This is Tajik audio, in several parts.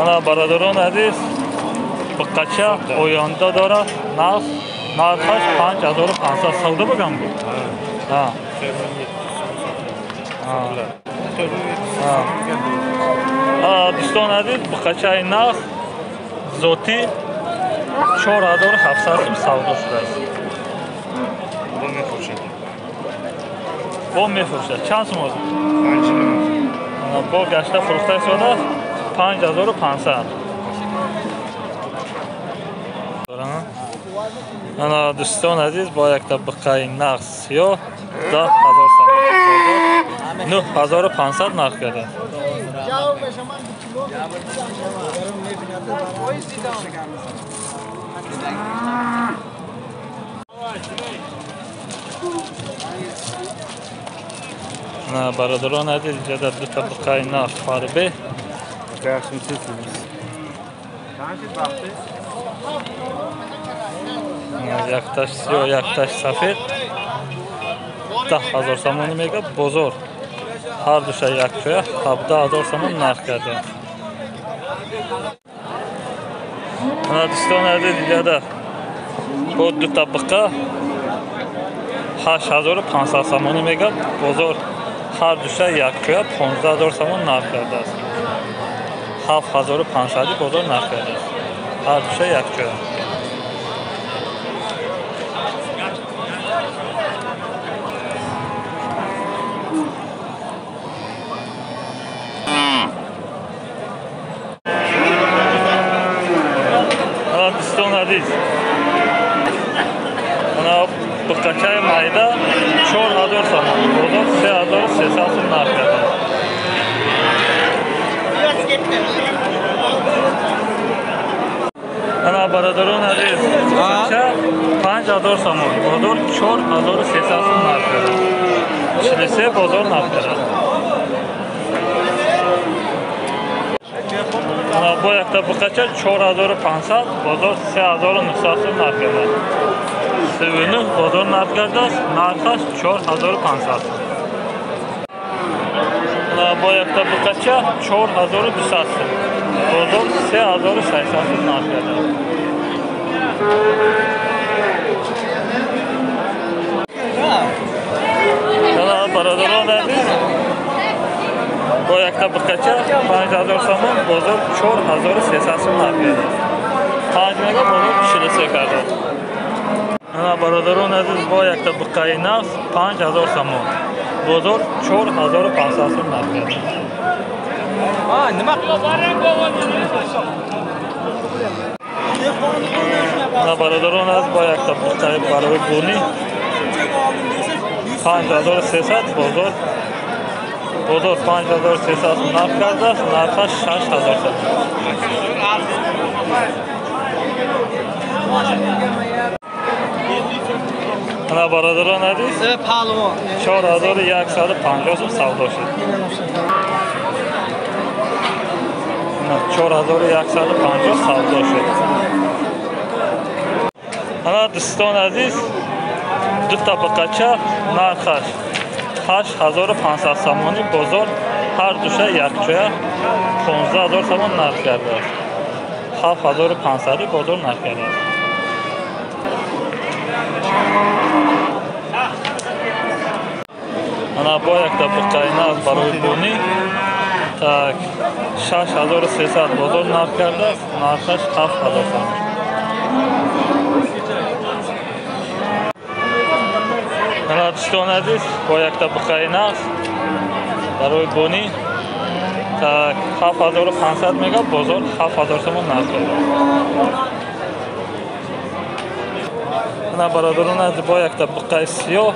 Ана бародарон азиз, буқача оянда дорад, нархаш 5500 савдо бигам буд. Дӯстон азиз, буқачаи нағз зотӣ 4700 сум савдо шудааст. Бо мефурӯшад. Чанд сум ҳозир? Бо гашта фурӯхта истодааст 5500. Ана дӯстон азиз, бо якта буқаи нағз сиёҳ 10000 сомон, 9500 нарх кардааст. Бародарон азиз, инҷа дута буқаи нағз фарбе. Якташ сиёҳ, якташ сафед 10000 сомонӣ мегӯяд. Бозор ҳар душа якҷоя 17000 сомон нарх кардааст. Ана дӯстони азиз, инҷа бо дута буқа 8500 сомонӣ мегӯяд. Бозор ҳар душа якҷоя 15000 сомон нарх кардааст. 7500 бозор нарх кардааст. Ҳар душа якҷоя. Дӯстон азиз, ана буқачаи майда 4000 сомон, бозор 3300 сом нарх кардааст. Ана бародарон азиз, буқача 5000 сомон, бозор 4300 сом нарх кардааст. 43 бозор нарх кардааст. Бо якта буқача 4500, бозор 3900 сом нарх кардааст. 39 бозор нарх кардааст, нархаш 4500. Бо якта буқача 4200 сом, бозор 3600 сом нарх кардааст. Бародарон азиз, бо якта буқача 5000 сомон, бозор 4300 сом нарх кардааст. 5 мега бозор 43 кардааст. Ана бародарон азиз, бо якта буқаи нағз 5000 сомон, бозор 4500 сом нарх кардааст. Ана бародарон азиз, бо якта буқаи барои бунӣ 5300, бозор 5300 нарх кардааст, нархаш 6000 сомон. Ана бародарон азиз, 4150 сом савдо шуд. 4150 савдо шуд. Ана дӯстон азиз, дута буқача нархаш 8500 сомонӣ, бозор ҳар душа якҷоя 15000 сомон нарх кардааст. 7500 бозор нарх кардааст. Ана бо якта буқаи нағз барои бунӣ так 6300 бозор нарх кардааст, нархаш 7000 сомон. Ана дӯстони азиз, бо якта буқаи нағз барои бунӣ так 7500 мега, бозор 7000 сомон нарх кардааст. Ана бародарон азиз, бо якта буқаи сиёҳ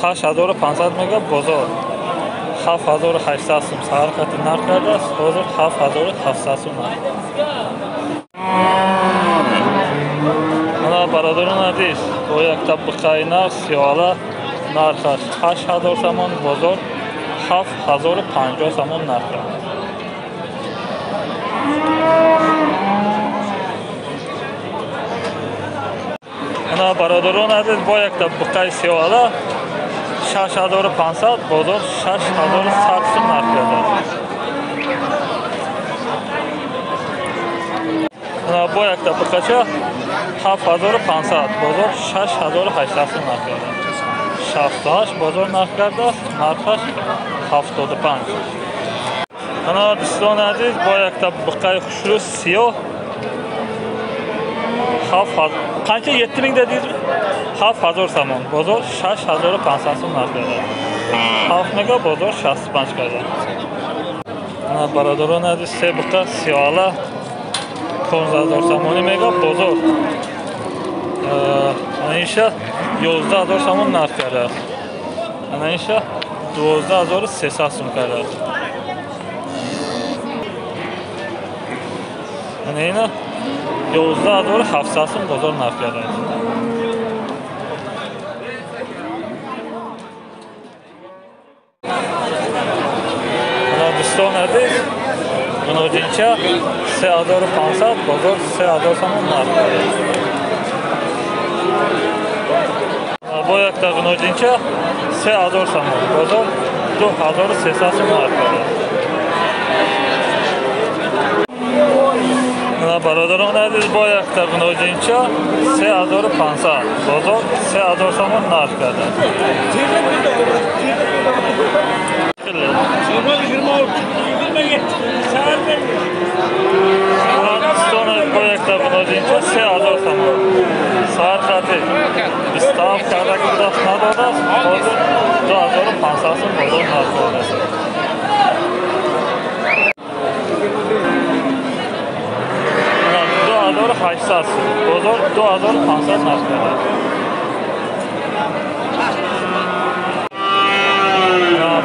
8500 мега, бозор 7800 сум саҳар қати нарх кардааст, ҳозир 7700 сум нарх. Ана бародарон азиз, бо якта буқаи нағз сиёҳала нархаш 8000 сомон, бозор 7050 сомон нарх кардааст. Ана бародарон азиз, бо якта буқаи сиёҳала 6500, бозор 6100 сум нарх кардааст. Бо якта буқача 7500, бозор 6800 сум нарх кардааст. 68 бозор нарх кардааст, нархаш 75. Ана дӯстони азиз, бо якта буқаи хушрӯ сиёҳ қанча 7000 дедингизми? 7000 сомон, бозор 6500 сум нарх кардааст. 7 мега бозор 65 кардааст. Ана бародарони азиз, се буқа сиёҳала 15000 сомонӣ мега, бозор ана иша 11000 сомон нарх кардааст. Ана иша 12300 сум кардааст. Ана ина 11700 сум бозор нарх кардааст. Ана дӯстони азиз, муноҷинча 3500, бозор 3000 сомон нарх кардааст. Бо якта ғуноҷинча 3000 сомон, бозор 2300 сум нарх кардааст. Бародарони азиз, бо якта ғуноҷинча 3500, бозор 3000 сомон нарх кардааст. Бо якта ғуноҷинча 3000 сомон. Сар хати 27 кардаги будааст, надодааст, ҳозир 2500 сум бозор нарх кардааст. 2800 сум, бозор 2500 нарх кардааст.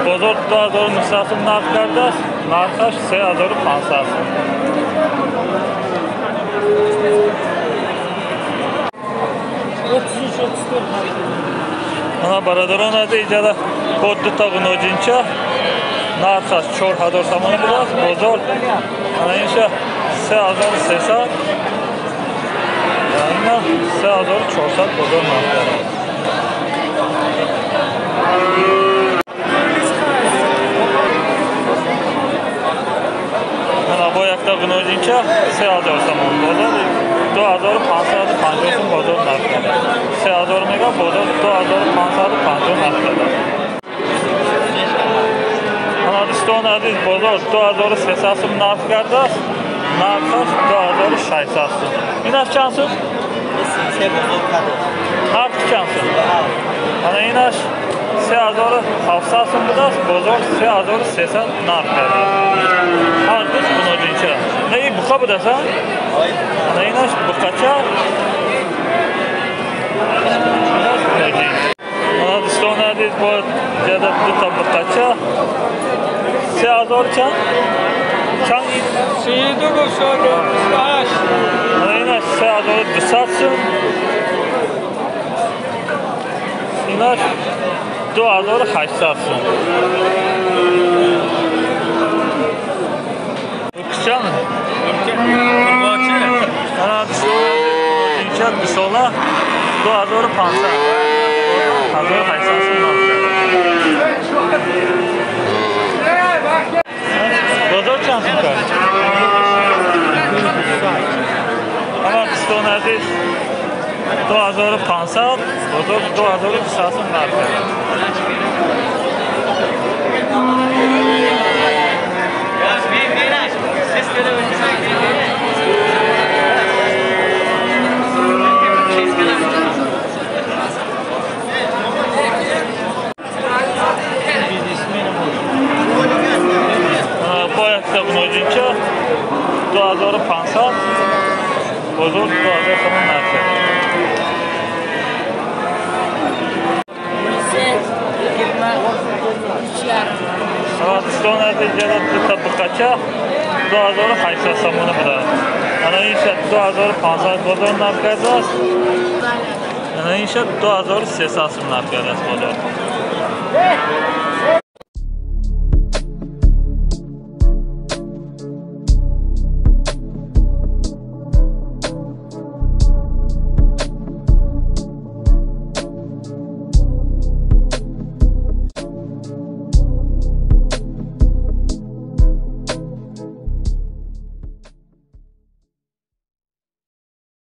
Бозор 2900 сум нарх кардааст, нархаш 3500 сум. Ана бародарон азиз, иҷада бо дута ғуноҷинча нархаш 4000 сомонӣ будааст, бозор ана инша 3300, ина 3400 бозор нарх кардааст. Ана бо якта ғуноҷинча 3000 сомон, бозор 2550 сум бозор нарх кардааст. 3000 мега, бозор 2550 нарх кардааст. Ана дӯстони азиз, бозор 2300 сум нарх кардааст, нархаш 2600 сум. Инаш чанд сум? Нархи чанд сум? Ана инаш 3700 сум будааст, бозор 3300 нарх кардааст. Ҳар душ ғуноҷинча. На ин буқа будааст, а? Ана инаш буқача, инаш ғуноҷин. Ана дӯстони азиз, бо ҷада дута буқача 3000 чанд? Чанд? 32 28. Ана инаш 3200 сум. Инаш 2800 сум. Чанд? Ана дӯстони азиз, дусола 2500, 1800 сум нарх кардааст. Бозор чанд сум кард? Ана дӯстони азиз, 2500, бозор 2200 сум нарх кардааст. Бо якта ғуноҷинча 2500, бозор 2000 сомон нарх кардааст. Дӯстони азиз, дута буқача 2800 сомонӣ будааст. Ана инша 2500 бозор нарх кардааст. Ана инша 2300 сум нарх кардааст бозор.